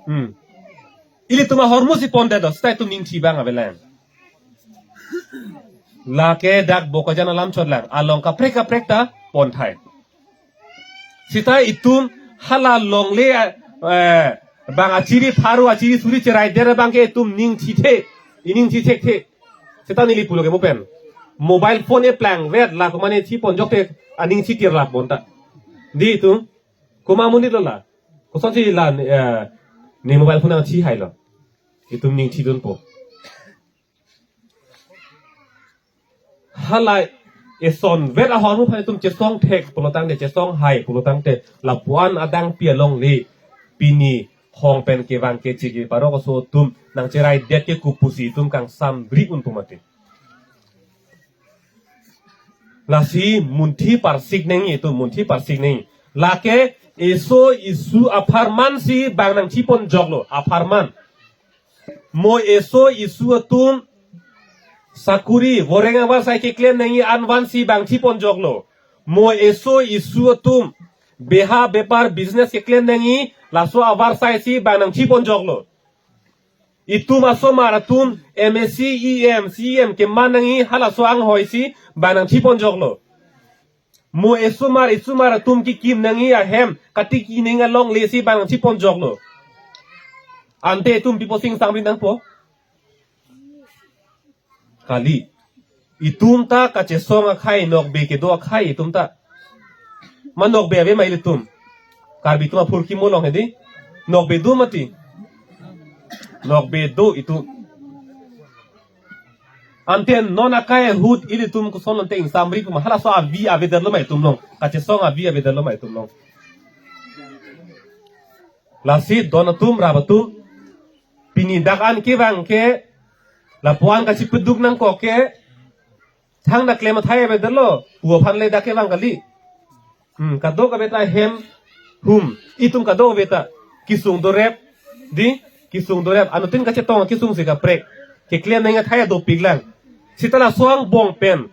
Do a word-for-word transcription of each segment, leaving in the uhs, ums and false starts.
Hmm. Ilitum ahormu si pondetlo, seta itum ningthi abang avelang. Lake dak Bokajan alam chotlang, along kaprek kaprek ta ponthai. Seta itum hala longle, eh, bang achiri pharo achiri suri cherai der abangke itum ningthithe, iningthi thekthe. Seta neli pulo ke mo pen. Mobile phone eplangvet la komatne thi ponjok te aning si tirlap bonta. Dei itum. Komat amonit lo la. Kosonsi la, eh, ne mobile phone nangthi hailo. Itum ningthidunpo. Hala esonvet ahormu aphan itum chesong thek pulotangte, chesong hai pulotangte, lapuan adang pi alongle pini hong pen kevang keche ke parok aso atum nangcheraidet ke kopusi itum kangsam bri unpo mati. Lasi munthi parsik nangji itum, munthi parsik nangji. Lake eso esu apharman si bang nangthi ponjoklo, apharman. Mo eso esu atum sakuri, voreng avarsai keklem nangji an vansi bang thi ponjoklo. Mo eso esu atum beha bepar business keklem nangji, laso avarsai si bang nangthi ponjoklo. Itum asomar atum M A C, E M, C E M keman nangji halaso anghoi si bang nangthi ponjoklo. Mo esomar esomar atum kekim nangji ahem katiki nangji alongle si bang nangthi ponjoklo. Ante itum pi pusi ingsamri nangpo? Kali. Itum ta kachesong akhai, nokbe kedo akhai itum ta. Ma nokbe ave ma ilitum? Karbi atum aphurkimo along hedi. Nokbe do mati. Nokbe do itum. Ante non akai ahut ilitum koson ante ingsamri pu ma, halaso avi avedetlo ma itum along. Kachesong avi avedetlo ma itum along. Lasi don atum, rap atum, pini dak an kevang ke, lapuan kachipeduk nangkok ke, thangta klem athai avedetlo, pu aphan le dak kevang kali. Hmm, kadokave ta hem hum, itum kadokave ta kesung dorep, dei, kesung dorep, anuttin kachetong kesung si kaprek. Keklem nangji athai dopiklang. Seta laso angbong pen,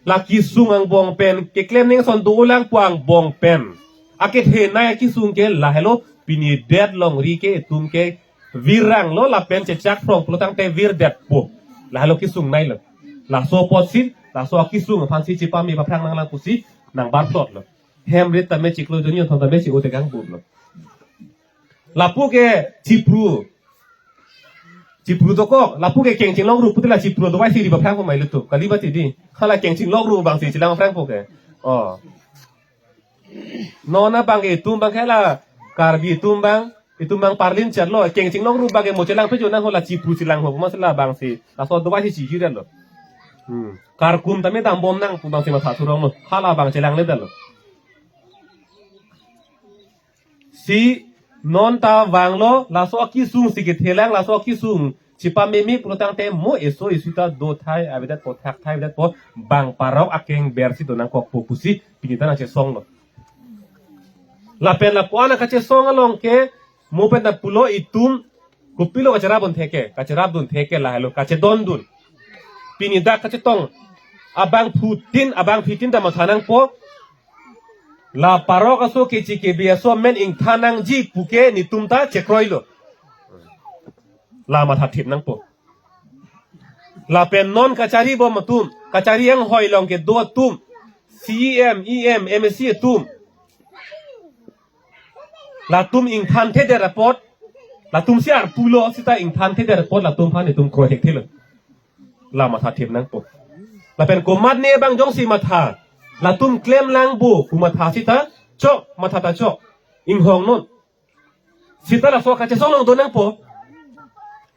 la kesung angbong pen, keklem nangji ason dolang pu angbong pen akethenei akesung ke lahelo pini det longri ke itum ke viranglo lapen chechak phrong pulotangte virdetpo. Lahelo kesung neilo. Laso apotsi, laso akesung aphansi chepame paphrang nanglang pusi nangbar plotlo. Hem rit tame chiklo, joni thon tame si ote kang burlo. Lapu ke chipru. Chipru dokok, lapu ke kengching longru puti la chipru dovai si ri paphrangpo ma ilitum. Kali mati dei. Hala kengching longru abang si chelang paphrangpo ke. Oh. Non abang ke itum abang ke la Karbi atum abang, itum abang parlin chatlo. Kengching longru abang ke mo chelang pejo nang ho, la chipru chelang ho, ma si labangsi. Laso dovai si chihirlo. Hmm. Karkum tame dambom nang pu abangsi matha suronglo. Hala abang chelangledetlo. Si non ta vanglo, laso akesung si kethelang, laso akesung chepameme pulotangte mo eso esu ta dothai avedetpo, thakthai avedetpo, bang parok akengber si do nangkokpo pusi pini ta nangchesonglo. Lapen lapuan kachesong along ke mo pen ta pulo itum kopilo kacherapdun theke, kacherapdun theke lahelo, kachedondun. Pini dak kachetong abangphutin, abangphitin ta matha nangpo. La parok aso kechi kebi aso amen ingthan nangji puke netum ta chekroilo. La mathathip nangpo. Lapen non kacharibom atum, kachari anghoi along kedo atum, C E M, E M, M A C atum, latum ingthanthedet apot, latum si arpulo seta ingthanthedet apot latum aphan itum kroi thekthelo. La mathathip nangpo. Lapen komatne abang jongsi matha, latum klemlang bo pu matha seta chok, matha ta chok. Inghong non. Seta laso kachesong along do nangpo.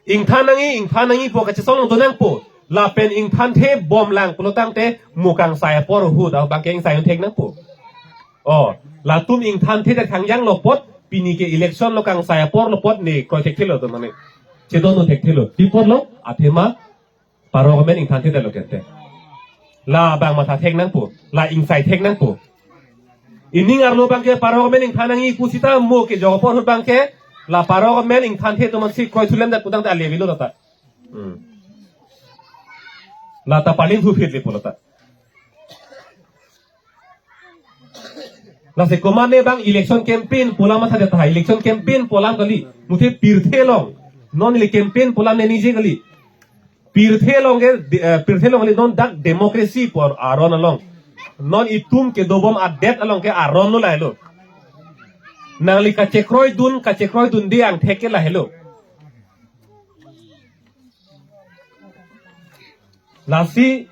Ingthan nangji, ingthan nangji pu kachesong along do nangpo. Lapen ingthanthebomlang pulotangte mo kangsai apor ahut abang ke ingsaidun thek nangpo. Oh, latum ingthanthedet khangjanglo apot, pini ke election lo, kangsai aporlo apot ne kroi thekthelo to mane. Chedondun thekthelo. Pi apotlo, athema parok amen ingthanthedetlo kente. La abang matha thek nangpo, la ingsai thek nangpo. Ining arlo abang ke parok amen ingthan nangji pu seta mo kejok apor ahut abang ke, la parok amen ingthanthe atum aphansi kroi thulemdet pulotangte ale avelo lata. Hmm. Lata paling thuphit le pulota. Lasi komatne bang election campaign pu alam matha jata, election campaign pu alam kali. Muthe pirthe along non ili campaign pu alam ne ningje kali. Pirthe along ke, eh, pirthe along kali, non dak democracy pu aron along. Non itum kedobom adet along ke aron lo lahelo. Nangli kachekroidun, kachekroidunde angthek ke lahelo. Lasi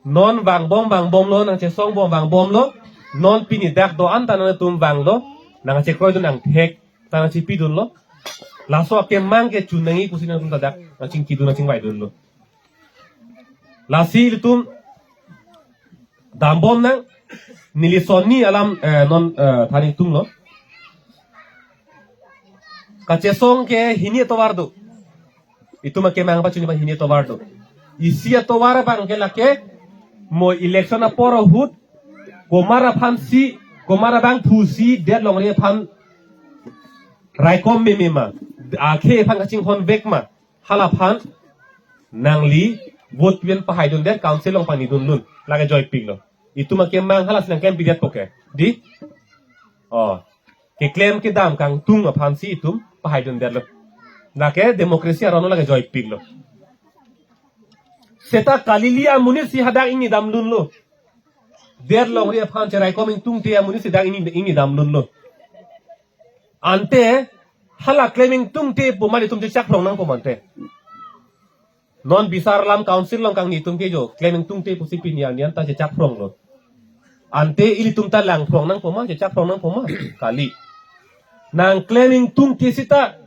non vangbom vangbomlo, nangchesongbom vangbomlo. Non pini dak do-an ta nangtum vanglo, nangchekroidun angthek ta nangchipidunlo. Laso akemang ke chun nangji pusi nangtum ta dak nangchingkidun, nangchingvaidunlo. Lasi ilitum dambom nang, neli sonni alam, eh, non, eh, than ingtunglo. Kachesong ke hini atovar do. Itum akemang pachini abang hini atovar do. Isi atovar abang ke lake mo election apor ahut komat aphansi, komat abangphusi det longri aphan raikom meme ma, akhei aphan kachinghon vek ma, halaphan nangli vote pen pahaidundet, council along pangnidunlun, lake joipiklo. Itum akemang halasi nangklempidetpo ke, dei? Oh, keklem kedam kangtung aphansi itum pahaidundetlo. Lake democracy aron lo, lake joipiklo. Seta kalili amonit si hadak ingnidamdunlo. Det longri aphan cheraikom ingtungte amonit si dak ingni, ingnidamdunlo. Ante hala klem ingtungte pu amat itum chechakphrong nangpo ma ante. Non bisar alam council along kangni atum ke jo klem ingtungte pusi pini arni anta chechakphronglo. Ante ilitum ta langphrong nangpo ma, chechakphrong nangpo ma? Kali. Nangklem ingtungte seta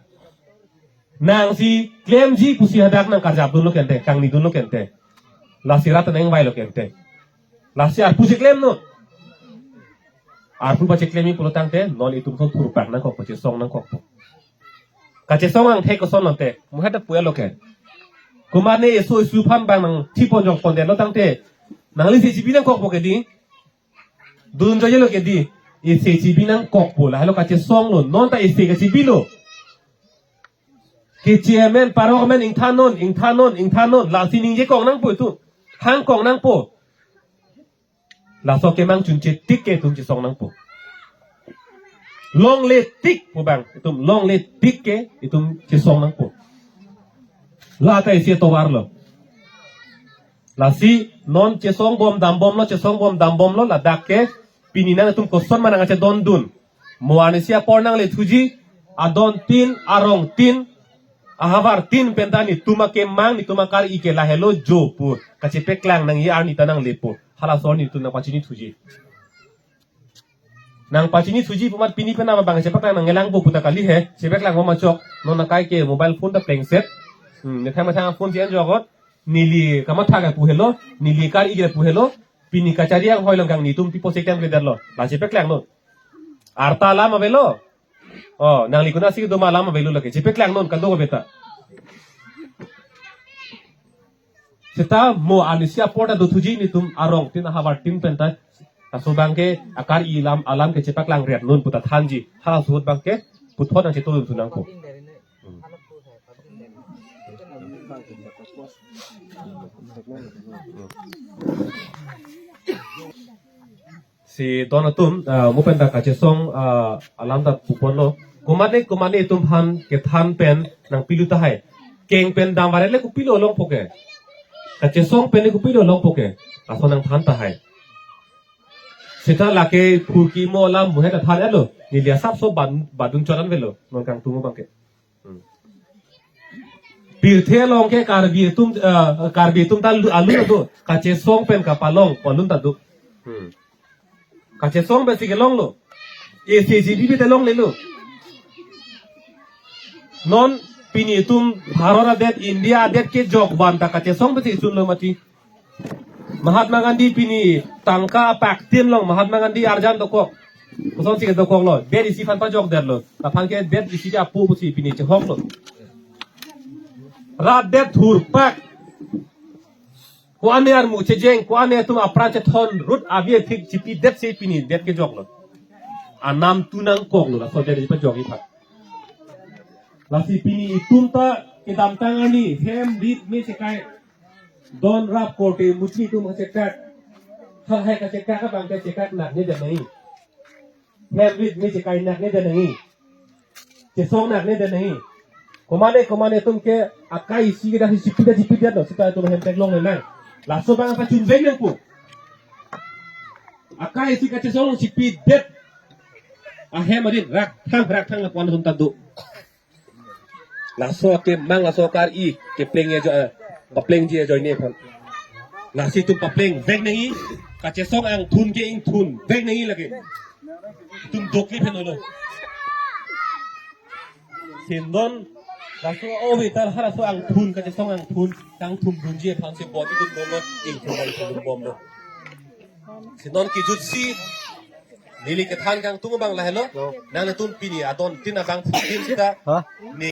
nangsi klemji pusi hadak nangkarjapdunlo ke ante, kangnidunlo ke ante. Lasi rat nangvailo ke ante. Lasi arpu cheklemnon. Arpu pacheklemji pulo tangte non itum ason thurpak nangkokpo, chesong nangkokpo. Kachesong angthek koson ante, muhet ta pu-etlo ke. Komatne eso esu aphan bang nangthipon jokpondetlo tangte, nangli ese chibi nangkokpo ke, dei? Dun joyelo ke, dei? Ese chibi nangkokpo, lahelo kachesonglo, non ta ese kachibilo. Ke chairman, parok amen ingthannon, ingthannon, ingthannon, lasi ningje kong nangpo itum. Hang kong nangpo. Laso akemang chunche tik ke itum chesong nangpo. Longle tik pu abang, itum longle tik ke itum chesong nangpo. La ta isi atovar lo. Lasi non chesongbom dambomlo, chesongbom dambomlo, ladak ke pini nangtum koson ma nangkachedondun. Mo arnisi apor nanglethuji, adon tin, arong tin, ahavar tin penta netum akemang, netum akar-i ke lahelo jo pu kachepaklang nangji arni ta nanglepo. Halaso arni netum nangpachinithuji. Nangpachinithuji pu amat pini pen abang chepaklang nangnelangpo pu ta kali he, chepaklangpo ma chok, non akai ke mobile phone ta plengset. Hmm, methang methang phone si enjoy kot, neli kamatha ke pu helo, neli kar-i ke pu helo, pini kachari anghoi along kangni atum pipo sekian kledetlo, la chepaklangnon. Arta alam avelo. Oh, nangli konatsi kedo ma alam avelo lake, chepaklangnon kadokave ta. Seta mo arnisi apor ta dothuji netum arong tin ahavar tin penta. Laso abang ke akar-i alam, alam ke chepaklangretnon pu ta thanji. Halaso ahut abang ke puthot nangchetongdun thu nangpo. Hmm. Si don atum, ah, mo penta kachesong, ah, alam ta puponlo. Komatne, komatne itum aphan kethan pen nangpilu tahai. Keng pen dam varet le kopilo longpo ke. Kachesong pen le kopilo longpo ke. Laso nangthan tahai. Seta lake phurkimo alam muhet ta than-etlo. Neli asapso ban-, badun choran avelo. Non kangtung abang ke. Hmm. Pirthe along ke Karbi atum, eh, Karbi atum ta alu, alu do. Kachesong pen kapalong, palun ta do. Hmm. Kachesong pensi kelonglo. Ese chibi ta longlelo. Non pini itum Bharat adet, India adet kejok van ta kachesong pensi isunlo mati. Mahatma Gandhi pini tangka apak tin along Mahatma Gandhi arjan dokok. Kosonsi kedokoklo, det isi aphan pajokdetlo. Aphan ke det isi ke apu pusi pini chehoklo. Rat det thurpak. Ko-an armu chejeng, ko-an atum apran chethon, rut avi athik chipidetsi pini det kejoklo. Anam tu nangkoklo, laso det isi pajokji aphan. Lasi pini itum ta kedamtang arni hem rit me chekai. Don rap korte mutli atum kachekak. Halahai kachekak abang kachekak nak ne damai. Hem rit me chekai nak ne den nangji. Chesong nak ne den nangji. Komane komane atum ke akai isi ke dak si chipit chipit detlo, seta atum hem theklong le nang. Laso abang pachun vek nangpo. Akai isi kachesong chipit det. Ahem adin rakthang rakthang lapu-an atum ta do. Laso akemang laso kar-i kepleng ajo, eh, paplengji ajoine aphan. Lasi itum papleng vek nangji, kachesong angthun ke ingthun vek nangji lake. Itum dokle pen olo. Si non laso ove ta lahai laso angthun, kachesong angthun kangthum dunji aphan si bot itum dolo, ingthun angthun bomlo. Si non kejut si neli kethan kangtung abang lahelo. Nanglitum pini adon tin abang tin seta. Ha? Ne